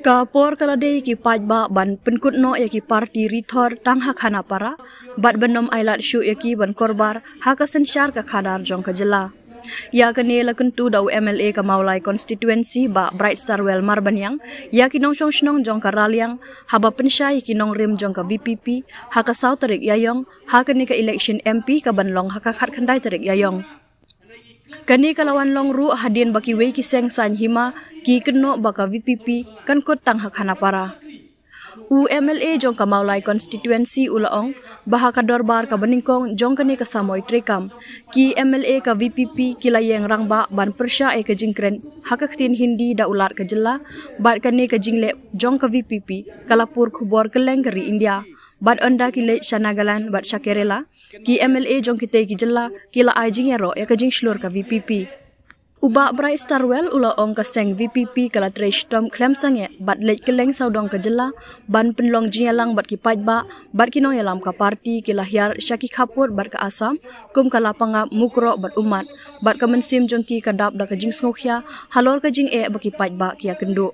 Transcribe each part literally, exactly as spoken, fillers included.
Ka por ka la dei ki paidbah ban pynkut noh ïa ki parti rithor tang ha khana para bad ban ym ailad shuh ïa ki ban korbar ha ka synshar ka khadar jong ka jylla. Ïa kane la kyntu da u M L A ka Mawlai constituency Bah Brightstarwell Marbaniang ïa ki nongshong shnong jong ka Raliang haba pynshai ïa ki nongrim jong ka V P P ha ka saw tarik Ïaiong ha kane ka election M P ka ban long ha ka khatkhyndai tarik Ïaiong. Kane ka la wan long ruh hadien ba kiwei ki seng saiñ hima ki kynnoh ba ka V P P kan kut tang ha khana para. U M L A jong ka Mawlai constituency u la ong ba ha ka dorbar ka banyngkong jong kane ka samoi treikam, ki M L A ka V P P ki la ïeng rangbah ban pyrshah ïa ka jingkren ha ka ktien Hindi da u Lat ka jylla bad kane ka jingleh jong ka V P P ka la pur khubor kylleng ka ri India. Bad ynda ki leit sha Nagaland bad sha Kerala, ki M L A jong kitei ki jylla ki la ai jingïaroh ïa ka jingshlur ka V P P. U Bah Brightstarwell u la ong ka seng V P P ka la trei shitom khlem sangeh bad leit kylleng sawdong ka jylla ban pynlong jingïalang bad ki paidbah bad ki nongïalam ka parti ki la hiar sha ki khappud bad ka Assam kum ka Lapangap, Mukroh bad Ummat. Bad ka mynsiem jong ki ka dap da ka jingsngewkhia halor ka jingeh ba ki paidbah ki ïakynduh.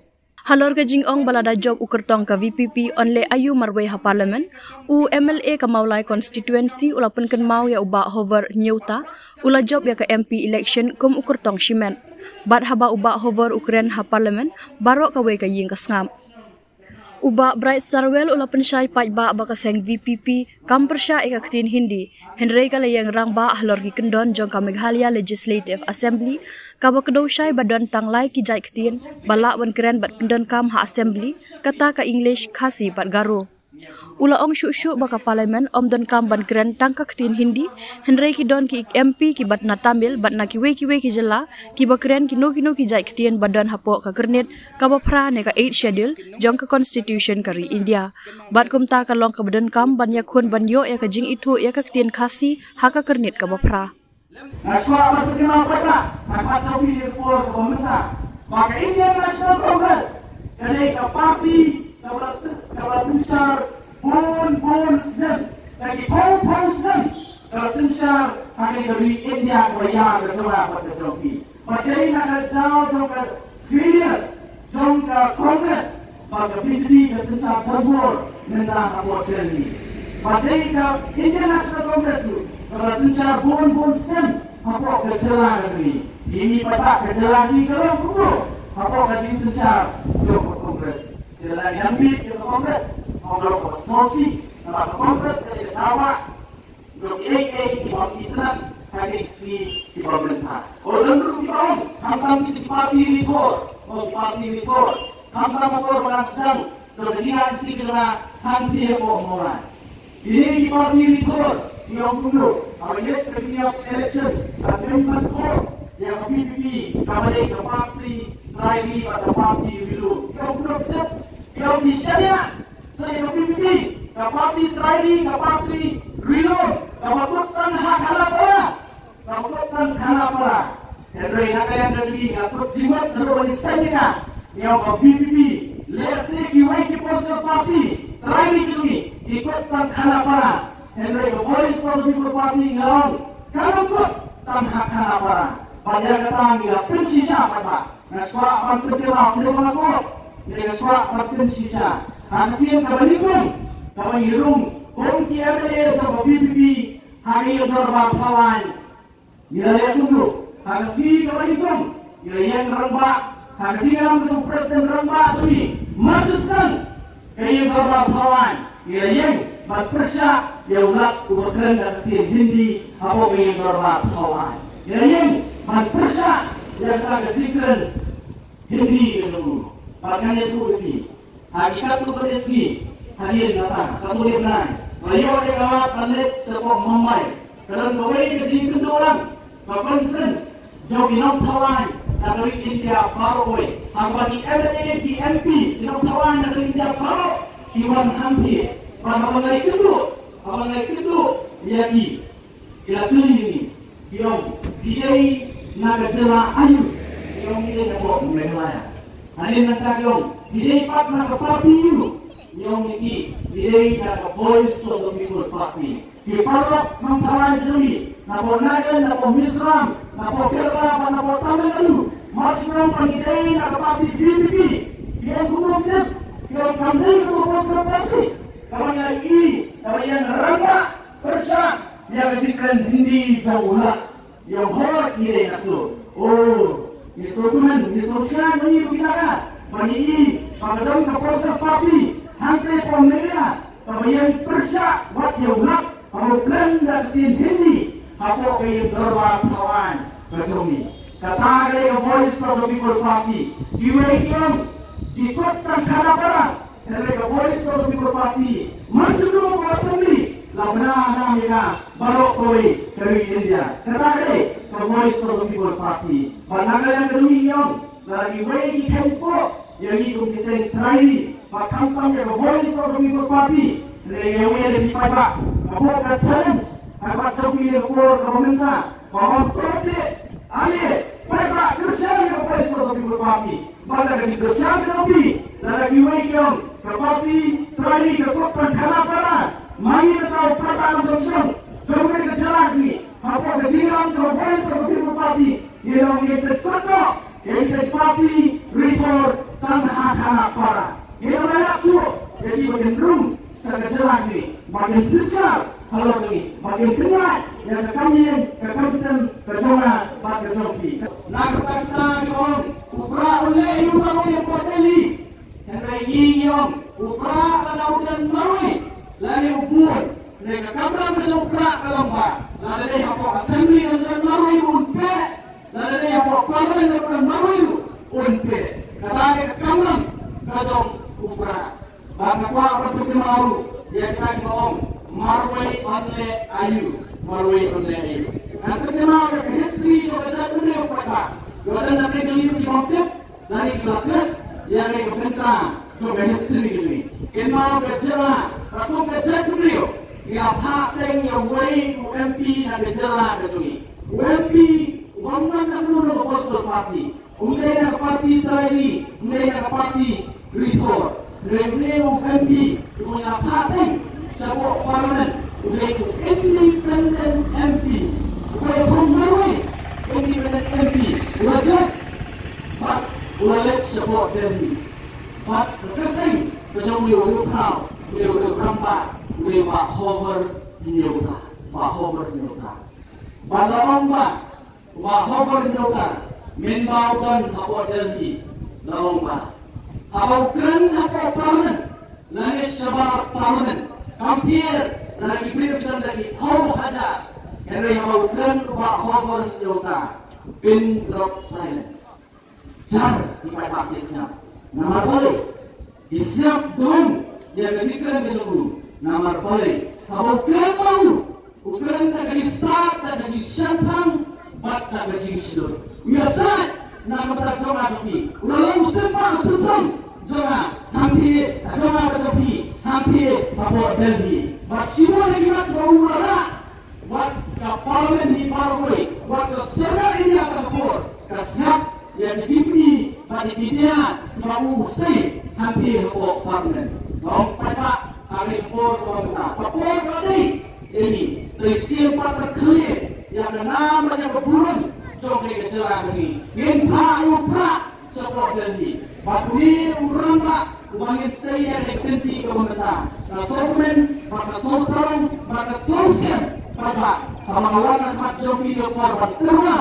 Halor ka jingong ba lada jop u kyrtong ka V P P yn leh aïu marwei ha Parliament, u M L A ka Mawlai constituency u la pynkynmaw ïa u Bah Hover Nyuta u la jop ïa ka M P election kum u kyrtong shimet. Bad haba u Bah Hover u kren ha Parliament, baroh kawei ka ïing ka sngap. U Bah Brightstarwell u la pynshai paidbah ba ka seng V P P kam pyrshah ïa ka ktien Hindi, hynrei ka la ïeng rangbah halor ki kyndon jong ka Meghalaya Legislative Assembly kaba kdew shai ba don tang lai ki jait ktien ba lah ban kren bad pyndonkam ha Assembly, kata ka English, Khasi bad Garo. U la ong shuh shuh ba ka Parliament ym donkam ban kren tang ka ktien Hindi, hynrei ki don ki M P kiba na Tamil bad na kiwei kiwei ki jylla kiba kren kino kino ki jait ktien ba don hapoh ka kyrnit kaba phra ne ka Eighth Schedule jong ka Constitution ka ri India. Bad kumta ka long kaba donkam ban ïakhun ban ïoh ïa ka jingithuh ïa ka ktien Khasi ha ka kyrnit kaba phra. Nga sngewbha ban pynkynmaw pat ba ha khmat jong phi ïa ka por kaba mynta ba ka Indian National Congress ka dei ka party kaba la, kaba la synshar bun bun snem, ka ki phew phew snem ka la synshar ha kane ka ri India kaba ïar ka jong nga bad ka jong phi. Ba dei na ka daw jong ka failure jong ka Congress ba ka B J P ka synshar tang bor mynta hapoh Delhi. Ba dei ka Indian National Congress ruh kaba la synshar bun bun snem hapoh ka jylla ka jong ngi. Ïa ngi pat ka jylla jong ngi ka long kumno hapoh ka jingsynshar jong ka Congress? Jylla ngi nang bit jong ka Congress, ka long kaba sngewsih, namar ka Congress ka dei ka dawa jong kiei kiei kiba ym itynnad ha kine ki sngi kiba mynta. Ko don ruh kiba ong khamtam ki party rithor, ko ki party rithor, khamtam ka por ba ngan sdang jong ka jingïaid lynti jong nga hangtei hapoh Mawlai. Kine ki party rithor ki ong kumno? Haba ïa ka jingïaid election, ka campaign ko ïa ka P P P kaba dei ka party trai ri bad ka party rilo. Ki ong kumno? Ki ong ki shaniah. Sa ïa ka P P P, ka party trai ri, ka party rilo, kaba kut tang ha Khanapara, kaba kut tang Khanapara. Hynrei na ka liang ka jong ngi, nga kut jingmut naduh ba ngi sdang ïa ka, ngi ong ka P P P lehse kiwei ki political party trai ri ki jong ngi ki kut tang Khanapara. Hynrei ka Voice of the People Party ngi ong kam kut tang ha Khanapara. Bad ïa kata ngi la pynshisha pat ba Nga sngewbha ban pynkylla pynkylla ko. Nga sngewbha ban pynshisha. Ha ka sien kaba nyngkong kaba ngi rung kum ki M L A jong ka P P P ha ka ïing dorbar thaw aiñ. Ngi la leh kumno? Ha ka sngi kaba nyngkong ngi la ïeng rangbah ha ka jingïalam jong u President rangbah jong ngi, Marshal Stan. Ka ïing dorbar thaw aiñ, ngi la ïeng ban pyrshah ïa u Lat uba kren da ka ktien Hindi hapoh ka ïing dorbar thaw aiñ. Ngi la ïeng ban pyrshah ïa kata ka jingkren Hindi ka jong u. Bad ngan ïathuh ïa phi, ha ki katto katne sngi hadien kata, katto katne bnai, la ïoh ïa ka lad ban leit shapoh Mumbai. Ka don kawei ka jingkynduh lang, ka conference jong ki nongthaw aiñ na ka ri India baroh kawei. Haba ki M L A, ki M P, ki nongthaw aiñ na ka ri India baroh ki wan hangtei. Bad haba nga ïakynduh, haba nga ïakynduh ïa ki, ki la kylli ïa ngi, ki ong, phi dei na ka jylla aïu? Ngi ong ngi dei na ka Meghalaya. Hadien nangta ki ong, phi dei pat na ka party aïu? Ngi ong ïa ki, phi dei na ka Voice of the People Party. Ki paralok nongthaw aiñ jong ngi, na poh Nagaland, na poh Mizoram, na poh Kerala, bad na poh Tamil Nadu, mar shu ong ba ngi dei na ka party V P P, ki Ïa kumno tip, ïa kam dei ka political party kaba ngi la ïohi kaba ïeng rangbah pyrshah ïa ka jingkren Hindi jong u Lad. Ïa hooid ngi dei na tu. Oh, ngi sngewthuh, ngi sngewsih, ngi ïohi kita ka ba ngi ïohi ba ka don ka political party hangtei hapoh Meghalaya kaba ïeng pyrshah wat ïa u Lad kaba u kren da ka ktien Hindi hapoh ka ïing dorbar thaw aiñ ka jong ngi. Kata ka dei ka Voice of the People Party. Kiwei ki ong ki kut tang khana para. Hynrei ka Voice of the People Party man shu kynmaw ka Assembly la bna na ïa ka baroh kawei ka ri India. Kata ka dei ka Voice of the People Party. Bad na ka liang ka jong ngi ki ong lada kiwei ki kheiñ poh ïa ngi kum ki seng trai ri ba khamtam ïa ka Voice of the People Party, hynrei ngi ong ïa ki paidbah, ka buh ka challenge ha khmat jong phi ïa ka por kaba mynta ba ym to seh. Ale paidbah, kyrshan ïa ka Voice of the People Party. Bad da ka jingkyrshan ka jong phi, lada kiwei ki ong ka party trai ri ka kut tang khana para, ma ngi mynta u paidbah nongshong shnong jong kane ka jylla jong ngi, hapoh ka jingïalam jong ka Voice of the People Party, ngi ong ngi pynkyndit ïa kita ki party ri thor tang ha khana para. Ngi ong ngi lap shuh ïa ki ba kin rung sha ka jylla jong ngi, ba kin synshar halor jong ngi, ba kin kynmaw ïa ka kam ïing ka kam sem ka jong nga bad ka jong phi. Na kata kata ngi ong u Prah un leh aïu marwei hapoh Delhi. Hynrei ngi ngi ong u Prah lada u don marwei lane u bun, hynrei ka kamram ka jong u Prah ka long ba lada dei hapoh Assembly lada don marwei ruh un peh, lada dei hapoh Parliament lada don marwei ruh un peh. Kata dei ka kamram ka jong u Prah. Bad nga kwah ban pynkynmaw ruh ïa kita kiba ong marwei un leh aïu, marwei un leh aïu. Ngan pynkynmaw ïa ka history jong ka jaitbynriew paidbah. Ïoh don na ka liang ki bym tip lane ki la klet ïa kane ka bynta jong ka history ka jong ngi. Kynmaw ka jylla, ka kum ka jaitbynriew ngi la phah teng ïa uwei u MP na ka jylla ka jong ngi. U MP u bym wan na kano kano ka political party. Um dei na ka party trai ri, um dei na ka party ri thor. Hynrei une u MP uba ngi la phah teng shapoh Parliament u dei u independent MP. Uba ïakhun marwei, independent MP. U la jop bad u la leit shapoh Delhi. Bad ka kyrteng ka jong une u riewkhraw, une u rangbah, une u Bah Hoover Hynñiewtrep. Bah Hoover Hynñiewtrep. Bad la ong ba u Bah Hoover Hynñiewtrep mynba u don hapoh Delhi, la ong ba haba u kren hapoh Parliament lane shabar Parliament, kam pher lada ki briew ki don da ki phew hajar. Hynrei haba u kren u Bah Hoover Hynñiewtrep, pin drop silence. Jar ki paidbah ki sngap. Namar balei? Ki sngap dum ïa ka jingkren ka jong u. Namar balei? Haba u kren ma u, u kren da ka jingstad, da ka jingshemphang bad da ka jingshlur. U ïasaid na ka bynta jong nga jong phi. U la long u symbai u symsong jong nga hangtei, jong nga bad jong phi hangtei hapoh Delhi. Bad shibun na ki mat ba u la rah wat ka Parliament hi baroh kawei, wat ka sorkar India ka por, ka sngap ïa ka jingpyni bad ïa ki nia kiba u sei hangtei hapoh Parliament. Nga ong paidbah, ha kane ka por kaba mynta, ka por ka dei ïa ngi sa shisien pat ban kylli ïa ka nam bad ïa ka burom jong kane ka jylla ka jong ngi. Ngin phah ïa u Prah shapoh Delhi. Bad une u rangbah uba ngin sei ïa ka kynti kaba mynta, ka sngewkmen bad ka sngewsarong bad ka sngewskhem. Bad ba haba nga wan ha khmat jong phi ïa ka por ban tyrwa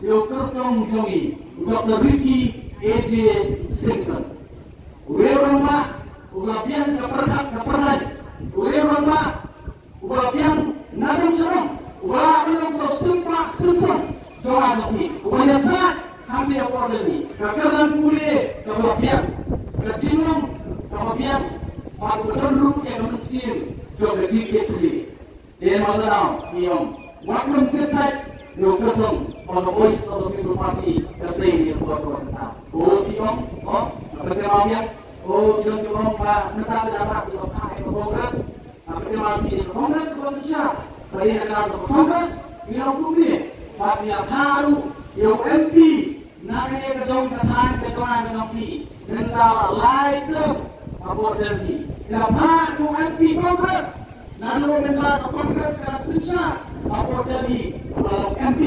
ïa u kyrtong jong ngi, u Doctor Ricky A J Syngkon. U rangbah uba la biang ka pyrkhat ka pyrthei. U rangbah uba la biang na dong sha dong, uba la biang uto u symbai symsong jong nga jong phi, uba ïasaid hangtei hapoh Delhi. Ka kyrdan pule kaba la biang, ka jinglong kaba biang, bad uba don ruh ïa ka mynsiem jong ka jingkitkhlieh. Te mynta ngi ong wat lum kyntait ïa u kyrtong ba ka Voice of the People Party ka sei ïa ka por kaba mynta. O ki ong, o, ka kyrtong biang, o ki don ki ong ba mynta ka dara ka phah ïa ka Congress. Haba ki ma ki Congress ko synshar, ba ïa ka Congress, ngi la kumne, ba ngi la phah ruh ïa u M P na kane ka dong ka thaiñ ka jong nga ka jong phi, mynta la lai term hapoh Delhi. Ngi la phah ïa u M P Congress, naduh mynba ka Congress ka la synshar hapoh Delhi, u la long M P,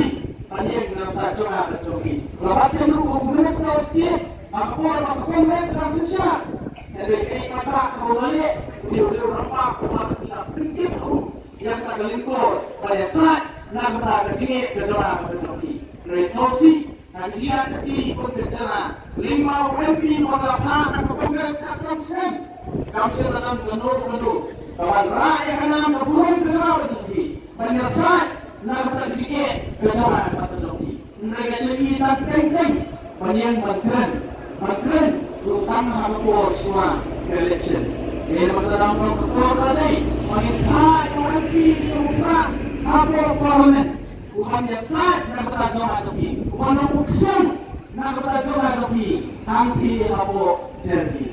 ba ïa ka jong nga ka jong phi. La bat ïa u Minister of State, Ha ka por ba ka Congress ka synshar, hynrei kaei kaba ka ba leh, u dei u rangbah uba la pynkit ha u ïa kata ka lyngkor ban ïasaid na kata ka jingeh ka jong nga bad ka jong phi. Hynrei sngewsih, na ka jingïaid lynti bad ka jong nga, lyngba u M P uba la phah na ka Congress khatsan snem, kam shym la don kano kano ka ban rah ïa ka nam ka burom ka jong nga bad ka jong phi ban ïasaid na kata ka jingeh ka jong nga bad ka jong phi. Hynrei ka shah i tang teng teng ban ïeng ban kren, ban kren ruh tang ha ka por shuwa ka election. Ïa na kata dang ka por ka dei ba ngin phah ïa u M P uba u Prah hapoh Parliament u ban ïasaid na kata jong nga jong phi, u ban long u ksiang na kata jong nga jong phi hangtei hapoh Delhi.